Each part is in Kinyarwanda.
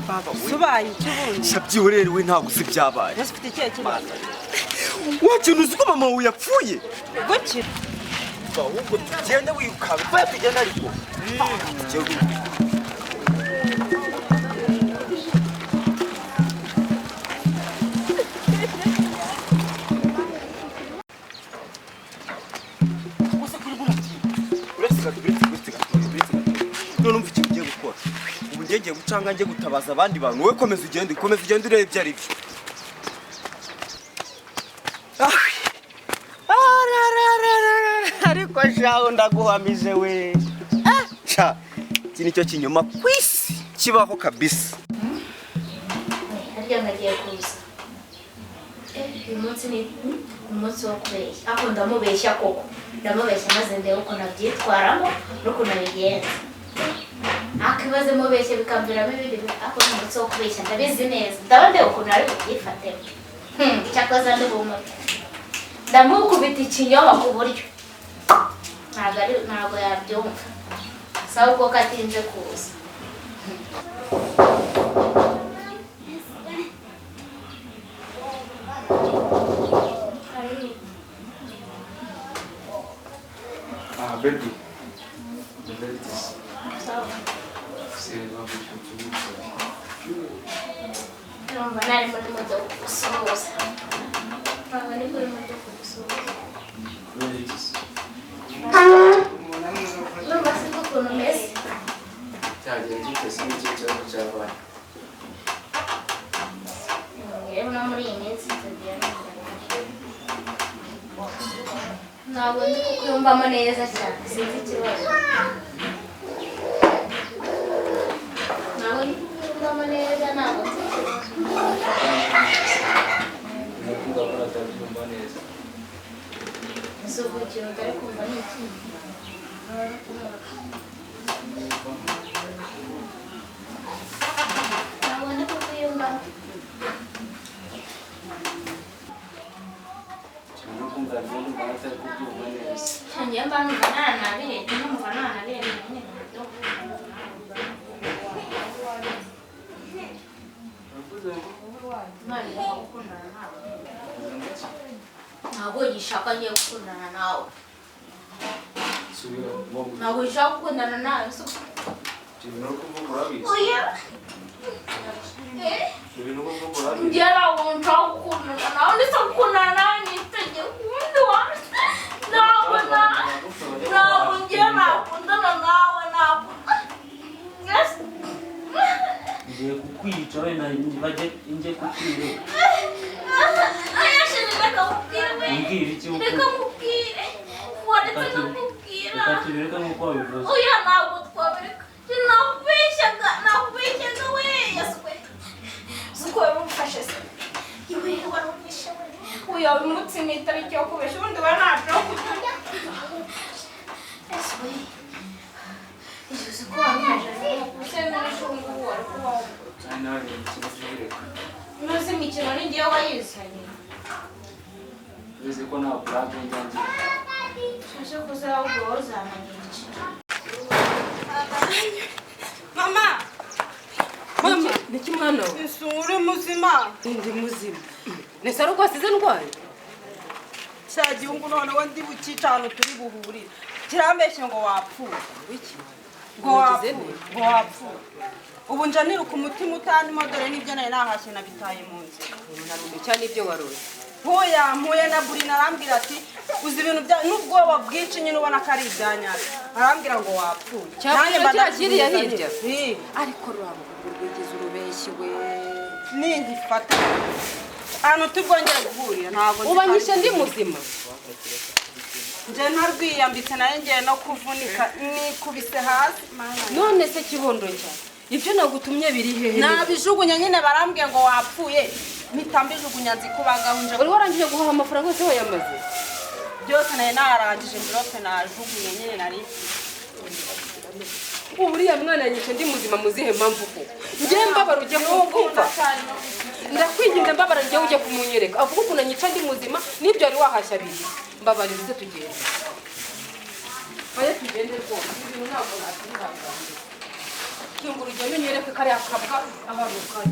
Baba we. Subaye iki ubundi? Shabyihorere we, ntabwo uzi ibyabaye. Ese ufite ikihe kibazo? Wa kintu, uzi ko mama wawe yapfuye? Gukira. Ahubwo tugende wirukanka, vayo tugende, ariko tugende. Gusa kuri burati, uretse gato, uretse, uretse gato, uretse gato. None umva ikintu ugiye gukora ubu: ngiye, ngiye gucanga, njye gutabaza abandi bantu. Wowe komeza ugende, komeza ugende urebe ibyo ari byo. Ariko shaho, ndaguhamije we. Ah, sha, iki nicyo kinyoma ku isi kibaho kabisa. Harya ngagiye kuza. Uyu munsi ni umunsi wo kubeshya, ariko ndamubeshya koko, ndamubeshya maze ndebe ukuntu abyitwaramo n'ukuntu abigenza. Akibaze mubeshya bikamviramo ibindi bintu, ariko ni umunsi wo kubeshya, ndabizi neza. Ndaba ndeba ukuntu ari bubyifatemo. Cyakoze ndi bumuti, ndamukubita ikinyoma ku buryo ntabwo yabyumva. Sawa, ubwo ko atinze kuza. Ah, baby. The ladies. Sawa. C'est Numva nari muri modoka gusuhuza. Ntabwo ndi muri modoka gusuhuza. Ladies. Numva sinzi ukuntu meze. Cyagenze ute se? N'iki kibazo cyabaye? Rero no muri iyi minsi tugiye, ntabwo ndi kukwiyumvamo neza cyane, sinzi ikibazo. Ntabwo ndi kukwiyumvamo neza, ntabwo nzi ikibazo. Ndavuga ko natabyumva neza. Ese ubwo ikintu utari kumva ni iki? Ntabwo ndi kukwiyumvamo. Cyangwa kumva ndumva natari kubyumva neza. Njye mba numva nanabirebye, numva nanabirebye nyine mu buryo. Uravuze ngo Imana igomba gukundana nawe. uvuze ngo iki? Ntabwo gishaka ngiye gukundana nawe. Subira ngo Ntabwo gishaka gukundana nawe. Ibintu uri kuvuga urabizi. Oya. Ibintu uri kuvuga urabizi. Njye ntabwo nshaka gukundana nawe, ndetse gukundana nawe ni itegeko ubundi wa ntabwo na ntabwo njye nakundana nawe, ntabwo. Yes. Ngiye kukwica wenda, bajye njye kukwireka. Oya chéri, reka mubwire we. Umbwira iki? Reka mubwire, waretse nkamubwira. Reka tubireke nk'uko wabivuze. Oya, ntabwo twabireka. Nakubeshyaga, nakubeshyaga we. Yasuwe suko wari se iwe, wari umwishe we. Oya, uyu munsi ni itariki yo kubeshya, ubundi we ntabyo kujya. Yesu we, uzi ko wari use n'ubu wari kubaho. Cyane nawe ni ikintu cy'ubireka. Nuzi imikino ni ngewe wayizanye. Uzi ko nta blague njya ngira. Ese kuza ahubwo wowe uzananyica. Mama! Mama! Niki mwana we? Ese uri muzima? Ndi muzima. Nese ari ubwo wasize ndwaye? Cya gihugu noneho ndi bukica, ahantu turi buhurire kirambeshye ngo wapfuye. Wiki? Ngo wapfuye, ngo wapfuye. Ubu nja niruka umutima utandimo, dore n'ibyo nari nahashye nabitaye mu nzira. Umuntu cyane ibyo waroye. Nkuya mpuye na Burina, arambwira ati uzi ibintu bya n'ubwoba bwinshi nyine, ubona ko ari ibya nyabyo, arambwira ngo wapfuye. Cyapfuye mba kiriya kiriya ndakubuza hirya? nyine. Ariko ruramugugu rwigize urubeshyi we. Ningifata ahantu tubwongere guhurira, ntabwo nzi ko Ubanyishe ari ndi muzima. Njye ntarwiyambitse nayo, ngiye no kuvunika nikubise hasi. Mana. None se kibondo cya, ibyo nagutumye biri hehe? Nabijugunya nyine, barambwiye ngo wapfuye, mpita mbijugunya, nzi kubagaho nje. Wari warangije guhaha? Amafaranga yose wayamaze? Byose nari narangije, enveloppe najugunye nyine nari. Ubu uriya mwana yanyishe ndi muzima muzihe mpamvu ko njye mbabara? Ujye kumva, ndakwinginze, mbabara, njyewe ujye kumunyereka avuga ukuntu anyica ndi muzima n'ibyo wari wahashye abiri. Mbabarira, uze tugende, baye tugende rwose, ibintu ntabwo nakwihanganira. Kingura ugende unyereke kariya kabwa ahantu kari.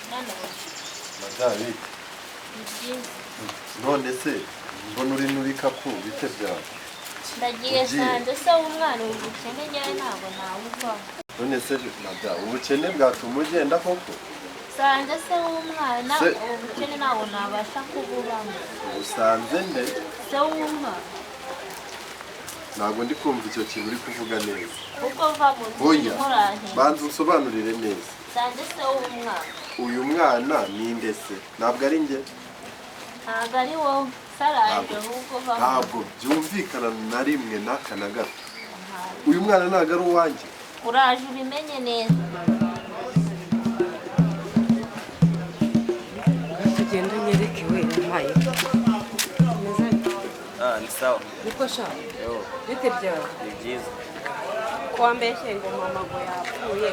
Mwana wawe, Madari, ni byiza. None se mbona uri n'ibikapu bite byawe? Ndagiye. Ugiye? Sanze se w'umwana, ubu bukene njyewe ntabwo nawuvaho. None se mada, ubukene bwatuma ugenda koko? Sanze se w'umwana, ubu bukene ntabwo nabasha kububamo. Usanze nde? Se w'umwana. Ntabwo ndi kumva icyo kintu uri kuvuga neza. Kuko va mu nzu. Oya, Nkurantera. banza unsobanurire neza. Sanze se w'umwana. Uyu mwana ni nde se? Ntabwo ari njye? Ntabwo ari wowe, saraje ahubwo va mu nzu. Ntabwo byumvikana na rimwe n'aka na gato. Uyu mwana ntabwo ari uwanjye. Uraje ubimenye neza. Tugende unyereke we mpaye. Ah, ni sawa. Niko sha. Yo, Bite byawe? Ni byiza. Ko wambeshye ngo mama ngo yapfuye?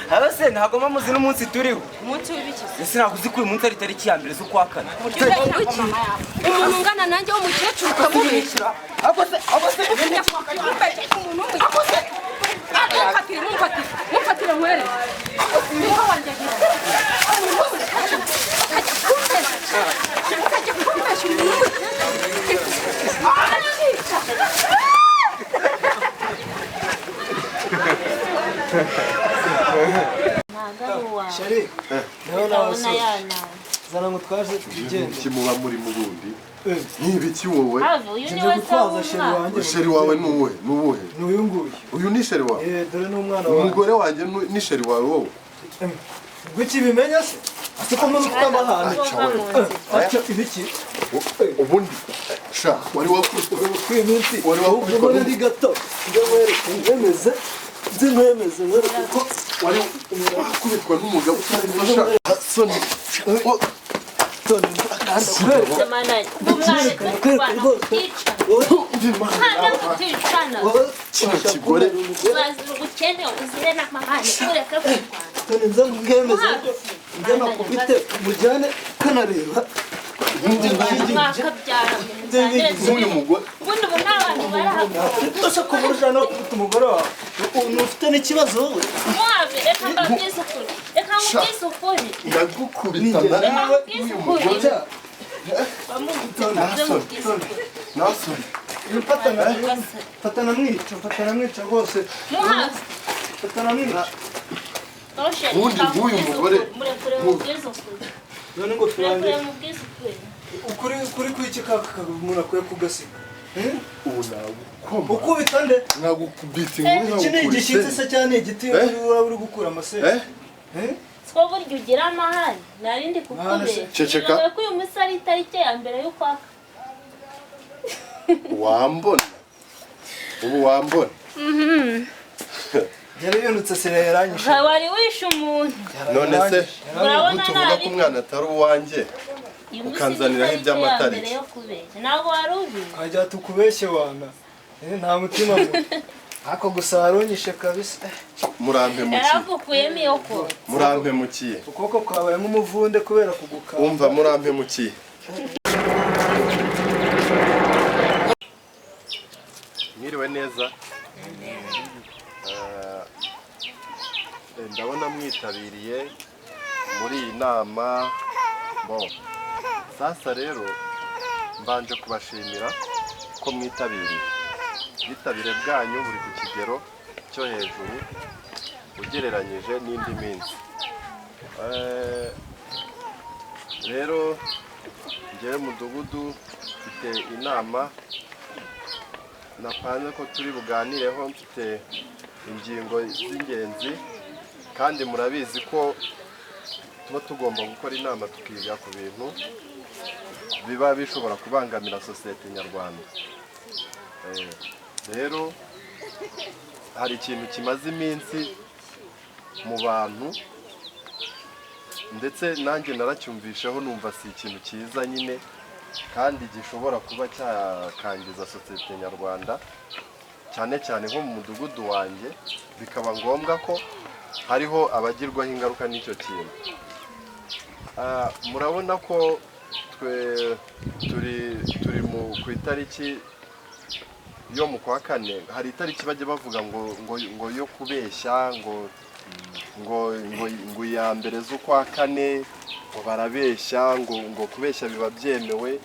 Haba se ntabwo muzi n'umunsi turiho? Umunsi w'ibiki se? Ese ntabwo uzi ko uyu munsi ari tariki ya 1 z'ukwa 4? Buryo ubeshya ngo mama yapfuye? Umuntu ungana nanjye w'umukecuru ukamubeshya? Ako se, ako se. Mumfatire, mumfatire, mumfatire nkwere. Niho wanjye agira. Umuntu w'umukecuru ukajya kumbeshya. Ukajya kumbeshya umuntu w'umukecuru. Arakica. Ntabwo ari uwawe. Chéri, nawe Ndabona nawe yanawe. Zana ngo twaje tugende. Ibiki muba muri mu bundi? Ni ibiki wowe? Have, uyu ni Nje we se gutwaza chéri w'umwana. wanjye. Chéri wawe ni uwuhe? Ni uwuhe? Ni uyu nguyu. Uyu ni chéri wawe? Eh, dore n'umwana wanjye. Umugore wanjye ni chéri wawe wowe? Ubwo ikibimenya se? Ase ko mbona ufite amahane. Uva mu nzu. Atya ibiki? Ubundi sha wari wakubiswe Kuri iyi minsi Wari wakubiswe ubwo ndi gato. Njye nkwereke nkwemeze. Nzi nkwemeze nkwereke ko wari wakubitwa n'umugabo utari sha soni. Toni ndakwereka. Mana, umwana Ndakwereka rwose. kutica. Wowe Umwana kuticana. wowe Kino kigore. Ubaze ubukene uzire n'amahane ureke kurwana. Toni nze nkwemeze ko njye nakubite mujyane kanareba. Mwakabyara. Nk'uyu mugore Ubundi ubu nta bantu barahakuba. Ese ko burya no kubita umugore wawe ufite n'ikibazo wowe? Muhabe, reka mbabwize ukuri. Reka nkubwize ukuri. Ndagukubita Reka nawe nkubwize uyu ukuri. mugore. Bamubwize nkubwize ukuri. Nasoni. Fatana mwica, fatana mwica rwose. Muhabe. Fatana mwica. Ubundi nk'uyu mugore Murekure mubwize ukuri. None ngo Murekure turangize. mubwize ukuri. Ukuri ukuri kw'iki kaka umuntu akwiye kugasiga. Ubu nagukoma. Ukubita nde? Nkagukubita inkuru. Iki ni igishyitsi se cyangwa ni igiti uraba uri gukura amaseri? Eh? Two burya ugira amahane narindi kukubeshya. Ceceka. Nibagiwe ko uyu munsi ari itariki ya 1 y'ukwa Wambona. Ubu wambona. Yarabindutse sera yaranyishe. Wari wishe umuntu. None se Urabona utuvuga ko nabi. umwana atari uwanjye Uyu munsi ni ukanzaniraho itariki ya iby'amatariki. 1 yo kubeshya. Ntabwo wari ubizi. Ajya tukubeshye wana. Nta mutima mubi. Ako gusa warunyishe kabisa. Murampemukiye. Yaragukuyemo iyo kora. Murampemukiye. Ukuboko kwabaye nk'umuvunde kubera kugukanda. Umva, murampemukiye. Mwiriwe neza. Ndabona mwitabiriye muri iyi nama. Bon. Sasa rero mbanje kubashimira ko mwitabiriye. Ubwitabire bwanyu buri ku kigero cyo hejuru ugereranyije n'indi minsi. Rero njyewe mudugudu mfite inama napanze ko turi buganireho, mfite ingingo z'ingenzi kandi murabizi ko tuba tugomba gukora inama tukiga ku bintu biba bishobora kubangamira sosiyete nyarwanda. Rero hari ikintu kimaze iminsi mu bantu ndetse nanjye naracyumvisheho numva si ikintu cyiza nyine kandi gishobora kuba cyakangiza sosiyete nyarwanda cyane cyane nko mu mudugudu wanjye, bikaba ngombwa ko hariho abagirwaho ingaruka n'icyo kintu. Murabona ko twe turi ku itariki Yo mu kwa kane hari itariki bajya bavuga ngo yo kubeshya, ngo iya mbere z'ukwa kane ngo barabeshya, ngo kubeshya biba byemewe.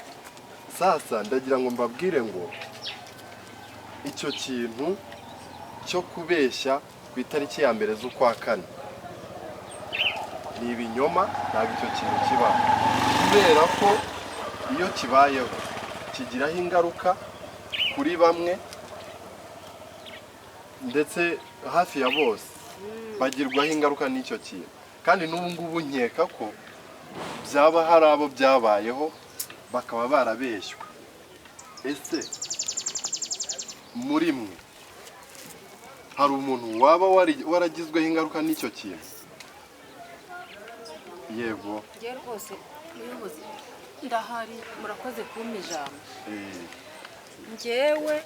Sasa ndagira ngo mbabwire ngo icyo kintu cyo kubeshya ku itariki ya mbere z'ukwa kane ni ibinyoma, ntabwo icyo kintu kibaho, kubera ko iyo kibayeho kigiraho ingaruka kuri bamwe, ndetse hafi ya bose bagirwaho ingaruka n'icyo kintu. Kandi n'ubu ngubu nkeka ko byaba hari abo byabayeho bakaba barabeshywe. Ese muri mwe hari umuntu waba waragizweho ingaruka n'icyo kintu? Yego. Njye rwose muyobozi ndahari, murakoze kumpa ijambo. Njyewe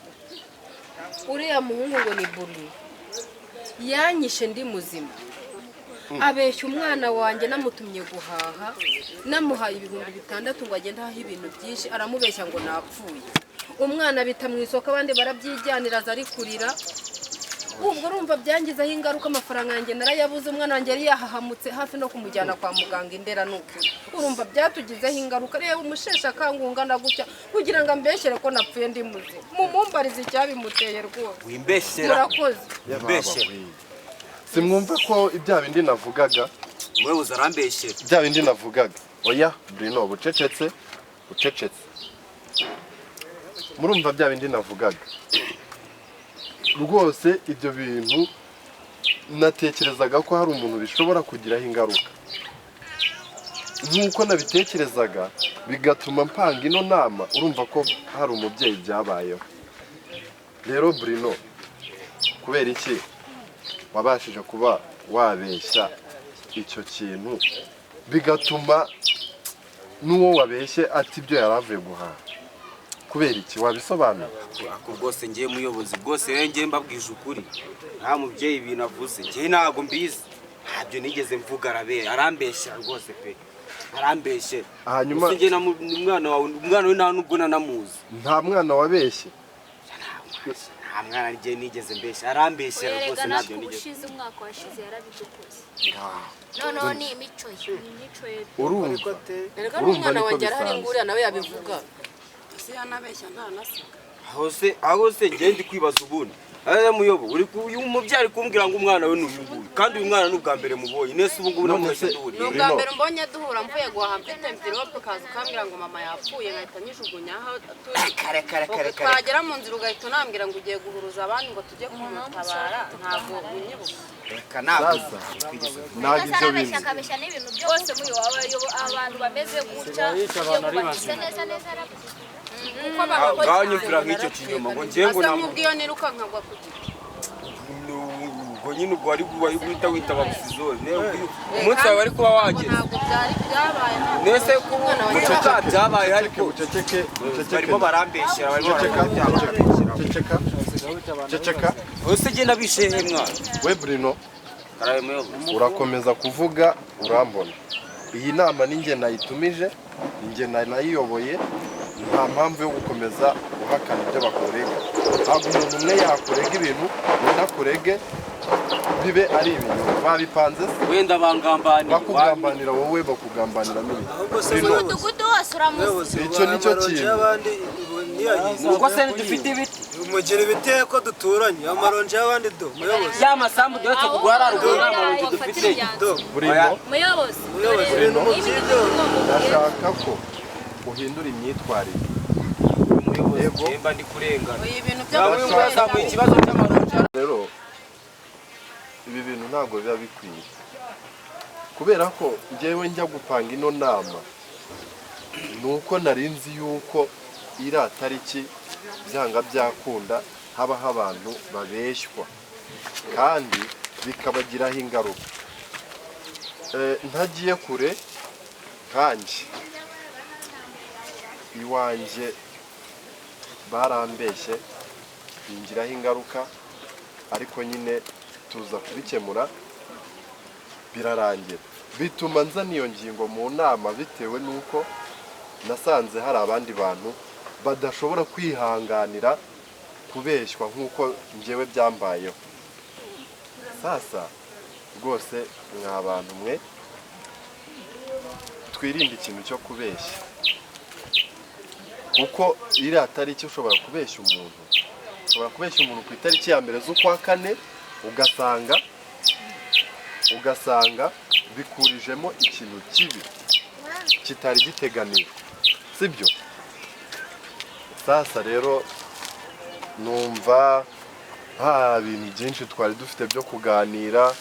uriya muhungu ngo ni Buri yanyishe ndi muzima, abeshya umwana wanjye namutumye guhaha, namuhaye 6000 ngo agende ahahe ibintu byinshi, aramubeshya ngo napfuye. Umwana bita mu isoko, abandi barabyijyanira, aza ari kurira. Ubwo urumva byangizeho ingaruka, amafaranga yanjye narayabuze, umwana wanjye yari yahahamutse hafi no kumujyana kwa muganga indera. Nukuri urumva byatugizeho ingaruka. Reba umusheshe akanguhe ungana gutya kugira ngo ambeshyere ko napfuye ndi muzima. Mumumbarize icyabimuteye rwose. Wimbeshyera. Murakoze. Wimbeshyera. Simwumva ko ibya bindi navugaga? Umuyobozi arambeshyera. Bya bindi navugaga. Oya Bruno, bucecetse bucecetse. Murumva bya bindi navugaga rwose. Ibyo bintu natekerezaga ko hari umuntu bishobora kugiraho ingaruka nk'uko nabitekerezaga, bigatuma mpanga ino nama. Urumva ko hari umubyeyi byabayeho. Rero Bruno, kubera iki wabashije kuba wabeshya icyo kintu, bigatuma n'uwo wabeshye ati ibyo yari avuye guhaha? Kubera iki wabisobanura? Ako rwose ngiye muyobozi, rwose rero ngiye mbabwije ukuri, nta mubyeyi ibintu avuze ngiye ntabwo mbizi, ntabyo nigeze mvuga. Arambeshyera rwose pe, arambeshyera. Hanyuma ngiye umwana wawe, umwana we nta nubwo nanamuzi. Nta mwana wabeshye? Nta mwana ngiye nigeze mbeshya, arambeshyera rwose, ntabyo nigeze. Ushize umwaka washize yarabidukoze, noneho ni imico ye, ni imico ye. Urumva Erega n'umwana wanjye arahari nguriya nawe yabivuga. Aho se ngiye ndi kwibaza ubundi. Aya muyobo uri uyu mubyeyi ari kumbwira ngo umwana we ni uyu nguyu, kandi uyu mwana ni ubwa mbere mubonye. Nese ubu ngubu namubeshye duhuriye? Ni ubwa mbere mbonye duhura, mvuye guhaha mfite mvirope, ukaza ukambwira ngo mama yapfuye, nkahita nyijugunya aho turi. Kare kare kare kare. Twagera mu nzira ugahita unambwira ngo ugiye guhuruza abandi ngo tujye kumutabara, ntabwo unyibuka. Reka ntabwo Ntabwo ibyo bintu. Akabeshya n'ibintu byose muri abantu bameze gutya neza neza arabizi. Ngaho nyumvira nk'icyo kinyoma ngo ngiye ngo Asa nk'ubwiyo niruka nkagwa ku giti. Ubwo nyine ubwo wari guhita witaba gusizore umunsi wawe wari kuba wageze. Ntabwo byari byabaye. Nese ko buceceka byabaye, ariko buceceke buceceke. Barimo barambeshyera, barimo barambeshyera. Ceceka ceceka. Ese genda bishe he mwana? We Bruno, urakomeza kuvuga urambona. Iyi nama ni njye nayitumije, njye nayiyoboye. Nta mpamvu yo gukomeza guhakana ibyo bakurega. Ntabwo umuntu umwe yakurega ibintu undi akurege bibe ari ibintu babipanze se. Wenda bangambanira. Bakugambanira wowe, bakugambanira n'ibindi. Umudugudu wose uramuzi. Icyo nicyo kintu. Ubwo se ntidufite ibiti? Mugira ibiti ko duturanye, amaronji y'abandi do muyobozi. Ya masambu duhetse kugura haruguru nta maronji dufite. Bruno, Muyobozi, Bruno, ndashaka ko uhindura imyitwarire. Umuyobozi mba ndi kurengana. Ibintu byo Nawe ikibazo cy'amaronji. Rero ibi bintu ntabwo biba bikwiye, kubera ko njyewe njya gupanga ino nama nuko nari nzi yuko iriya tariki byanga byakunda habaho abantu babeshywa kandi bikabagiraho ingaruka. Ntagiye kure, nkanjye iwanjye barambeshye bingiraho ingaruka, ariko nyine tuza kubikemura birarangira. Bituma nzana iyo ngingo mu nama bitewe n'uko nasanze hari abandi bantu badashobora kwihanganira Kubeshywa nk'uko njyewe byambayeho. Sasa rwose, mwa bantu mwe, twirinde ikintu cyo kubeshya, kuko iriya tariki ushobora kubeshya umuntu, ushobora kubeshya umuntu ku itariki ya 1 z'ukwa 4, ugasanga bikurijemo ikintu kibi kitari giteganijwe, sibyo? Sasa rero numva nta bintu byinshi twari dufite byo kuganira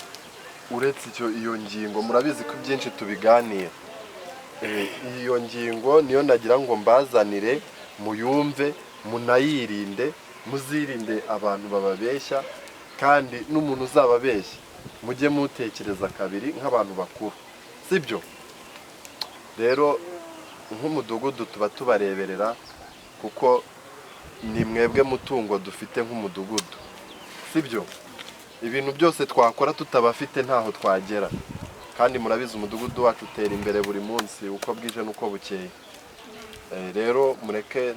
uretse icyo, iyo ngingo. Murabizi ko byinshi tubiganira. Iyo ngingo niyo nagira ngo mbazanire, muyumve, munayirinde, muzirinde abantu bababeshya, kandi n'umuntu uzababeshya mujye mutekereza kabiri nk'abantu bakuru, sibyo? Rero nk'umudugudu tuba tubareberera, kuko ni mwebwe mutungo dufite nk'umudugudu, sibyo? Ibintu byose twakora tutabafite ntaho twagera, kandi murabizi umudugudu wacu utera imbere buri munsi uko bwije n'uko bukeye. Rero mureke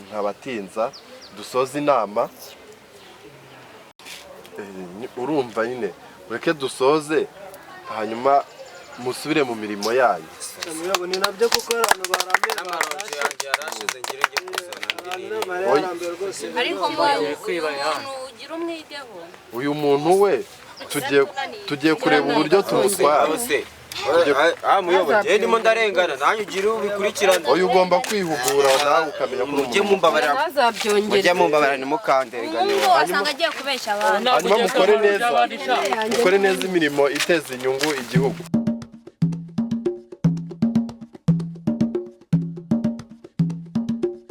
ntabatinza, dusoze inama. Urumva nyine, mureke dusoze, hanyuma musubire mu mirimo yanyu. Muyobo, ni nabyo, kuko abantu barambiwe. N'amaronji yanjye yarashize, ngire njye kuzana andi. Abantu Oya. yarambiwe rwose. Ariko Bagiye kwiba ya. umuntu ugira umwigeho. Uyu muntu we tugiye kureba uburyo tumutwara. Abo se muyobo, njye ndimo ndarengana, nanjye ugire ubikurikirane. Oya, ugomba kwihugura nawe ukamenya ko uri Mujye umuntu. mumbabarira. Ntazabyongere. Mujye mumbabarira, ntimukandengane. Umuhungu wasanga agiye kubeshya abantu. Hanyuma mukore neza, mukore neza imirimo iteza inyungu igihugu.